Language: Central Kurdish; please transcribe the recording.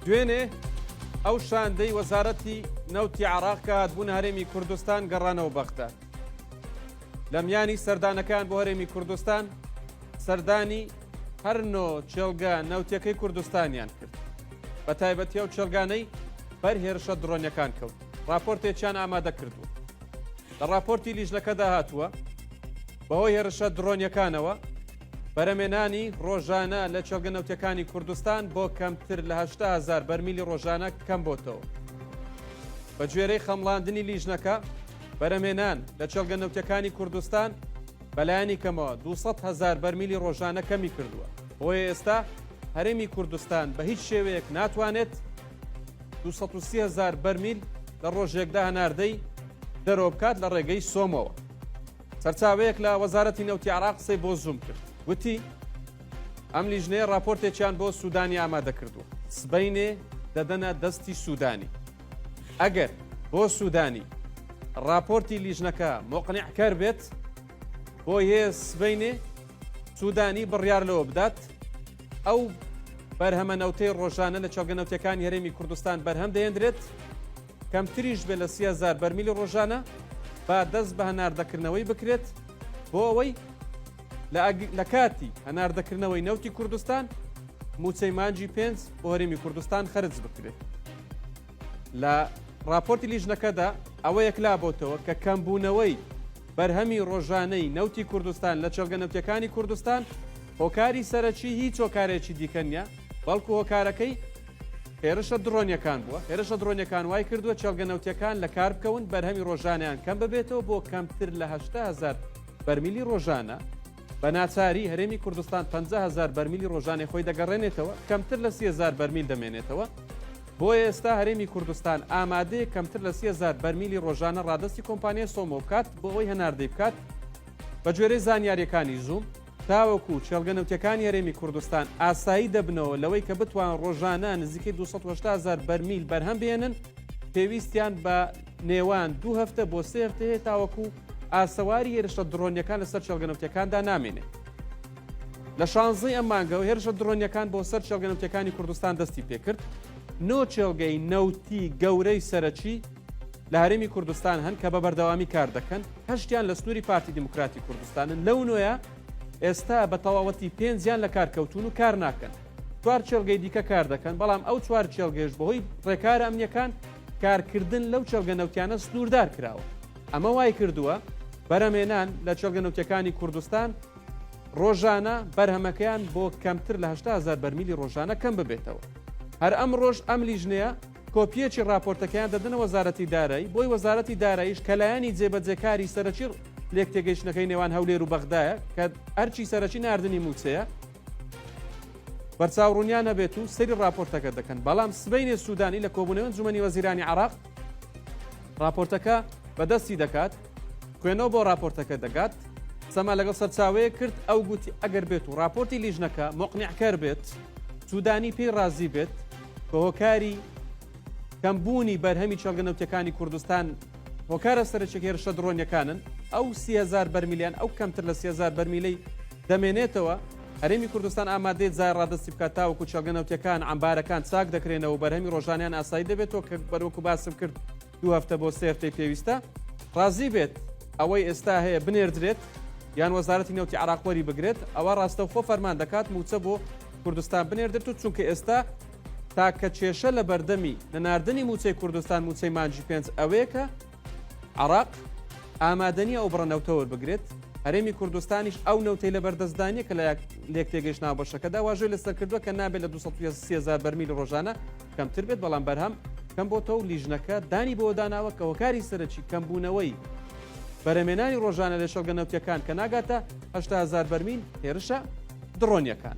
دوێنێ ئەو شاندەی وەزارەتی نەوتی عراق کە هاتبوون هەرێمی کوردستان گەڕانەوە بەغداد. لە میانی سەردانەکەیان بۆ هەرێمی کوردستان سەردانی هەر نۆ کێڵگە نەوتیەکەی کوردستانیان کرد بە تایبەتی ئەو کێڵگانەی بەر هێرشە درۆنیەکان کەوت راپۆرتێکیان ئامادە کردووە لە راپۆرتی لیژنەکەدا هاتووە بەهۆی هێرشە درۆنیەکانەوە بەرەمێنانی ڕۆژانە لە کێڵگە نەوتیەکانی کوردستان بۆ کەمتر لە 80هزار بەرمیلی ڕۆژانە کەم بۆتەوە بە گوێرەی خەمڵاندنی لیژنەکە بەرەمێنان لە کێڵگە نەوتیەکانی کوردستان بەلایەنی کەمەوە 200 هەزار بەرمیلی ڕۆژانە کەمی کردووە بۆیە ئێستا هەرێمی کوردستان بە هیچ شێوەیەک ناتوانێت 230 هەزار بەرمیل لە ڕۆژێکدا هەناردەی دەرەوە بکات لە ڕێگەی سۆمەوە. سەرچاوەیەک لە وەزارەتی نەوتی عراق قسەی بۆ زووم کرد وتی ئەم لیژنەیە راپۆرتێکیان بۆ سوودانی ئامادە کردووە سبەینێ دەدەنە دەستی سوودانی ئەگەر بۆ سوودانی راپۆرتی لیژنەکە مۆقنعکەر بێت بۆی هەیە سبەینێ سوودانی بڕیار لەوە بدات ئەو بەرهەمە نەوتەی ڕۆژانە لە چێڵگە نەوتەکانی هەرێمی کوردستان بەرهەم دەهێندرێت کەمتریش بێت لە 30هزار بەرمیلی ڕۆژانە با دەست بە هەناردەکردنەوەی بکرێت بۆ ئەوەی لە کاتی هەناردەکردنەوەی نەوتی کوردستان موچەی مانگی پێنج بۆ هەرێمی کوردستان خەرج بکرێت. لە ڕاپۆرتی لیژنەکەدا ئەوە یەکلا بۆتەوە کە کەمبوونەوەی بەرهەمی ڕۆژانەی نەوتی کوردستان لە چێڵگە نەوتیەکانی کوردستان هۆکاری سەرەکی هیچ هۆکارێکی دیکە نییە بەڵکو هۆکارەکەی هێرشە دڕۆنیەکان بووە هێرشە دڕۆنیەکان وای کردووە چێڵگە نەوتیەکان لە کار بکەون بەرهەمی ڕۆژانیان کەم ببێتەوە بۆ کەمتر لە 8هزار بەرمیلی ڕۆژانە بە ناچاری هەرێمی کوردستان 50هزار بەرمیلی ڕۆژانەی خۆی دەگەڕێنێتەوە کەمتر لە 30هزار بەرمیل دەمێنێتەوە بۆیە ئێستا هەرێمی کوردستان ئامادەیە کەمتر لە 30هزار بەرمیلی ڕۆژانە ڕادەستی کۆمپانیای سۆمۆ بکات بۆ ئەوەی هەناردەی بکات بە گوێرەی زانیاریەکانی زووم تاوەکو کێڵگە نەوتیەکانی هەرێمی کوردستان ئاسایی دەبنەوە لەوەی کە بتوان ڕۆژانە نزیکەی 280 هەزار بەرمیل بەرهەم بێنن پێویستیان بە نێوان دوو هەفتە بۆ سێ هەفتە هەیە تاوەکو ئاسەواری هێرشە درۆنیەکان لەسەر کێڵگە نەوتیەکاندا نامێنێت. لە شانزەی ئەم مانگەوە هێرشە درۆنیەکان بۆ سەر کێڵگە نەوتیەکانی کوردستان دەستی پێکرد نۆ کێڵگەی نەوتی گەورەی سەرەکی لە هەرێمی کوردستان هەن کە بە بەردەوامی کار دەکەن، هەشتیان لە سنووری پارتی دیموکراتی کوردستانن، لەو نۆیە ئێستا بە تەواوەتی پێنجیان لە کار کەوتوون و کار ناکەن، چوار کێڵگەی دیکە کار دەکەن، بەڵام ئەو چوار کێڵگەیش بەهۆی ڕێکارە ئەمنییەکان کارکردن لەو کێڵگە نەوتیانە سنووردار کراوە، ئەمە وایکردووە بەرهەمهێنان لە کێڵگە نەوتییەکانی کوردستان ڕۆژانە بەرهەمەکەیان بۆ کەمتر لە 80 هەزار بەرمیلی ڕۆژانە کەم ببێتەوە. هەر ئەمڕۆش ئەم لیژنەیە کۆپییەکی ڕاپۆرتەکەیان دەدەنە وەزارەتی دارایی، بۆی وەزارەتی داراییش کە لایەنی جێبەجێکاری سەرەکی لێکتێگەیشتنەکەی نێوان هەولێر و بەغدایە کە ئەرکی سەرەکی ناردنی مووچەیە، بەرچاوڕوونیان هەبێت و سەیری ڕاپۆرتەکە دەکەن، بەڵام سبەینێ سوودانی لە کۆبوونەوەی ئەنجوومەنی وەزیرانی عێراق ڕاپۆرتەکە بەدەستی دەکات، خوێنەوە بۆ ڕاپۆرتەکە دەگات، قسەمان لەگەڵ سەرچاوەیەک کرد، ئەو گوتی ئەگەر بێت و ڕاپۆرتی لیژنەکە مۆقنیعکەر بێت، سوودانی پێی ڕازی بێت بە هۆکاری کەمبوونی بەرهەمی کێڵگە نەوتیەکانی کوردستان هۆکارە سەرەکیەکە هێرشە دڕۆنیەکانن ئەو 30هزار بەرمیلیان ئەو کەمتر لە 30هزار بەرمیلەی دەمێنێتەوە هەرێمی کوردستان ئامادەیە جای ڕادەستی بکات تاوەکو کێڵگە نەوتیەکان عەمبارەکان چاک دەکرێنەوە و بەرهەمی ڕۆژانیان ئاسایی دەبێتەوە کە بەروەکو باسم کرد دوو هەفتە بۆ سێ هەفتەی پێویستە ڕازی بێت ئەوەی ئێستا هەیە بنێردرێت یان وەزارەتی نەوتی عراق وەری بگرێت ئەوە ڕاستەوخۆ فەرمان دەکات موچە بۆ کوردستان بنێردرێت و چونکە ئێستا تاکە کێشە لە بەردەمی نەناردنی موچەی کوردستان موچەی مانگی پێنج ئەوەیە کە عراق ئامادەنیە ئەو بڕە نەوتە وەربگرێت هەرێمی کوردستانیش ئەو نەوتەی لە بەردەستدانیە کە لە لێکتێگەیشت ناوبەشەکەدا واژۆی لەسەر کردووە کە نابێت لە 230 هەزار بەرمیل ڕۆژانە کەمتر بێت بەڵام بەرهەم کەم بۆتەوە و لیژنەکە دانی بەوەداناوە کە هۆکاری سەرەکی کەمبوونەوەی بەرهەمێنانی ڕۆژانە لە شەڵگە نەوتیەکان کە ناگاتە 80 هەزار بەرمیل هێرشە دڕۆنیەکان.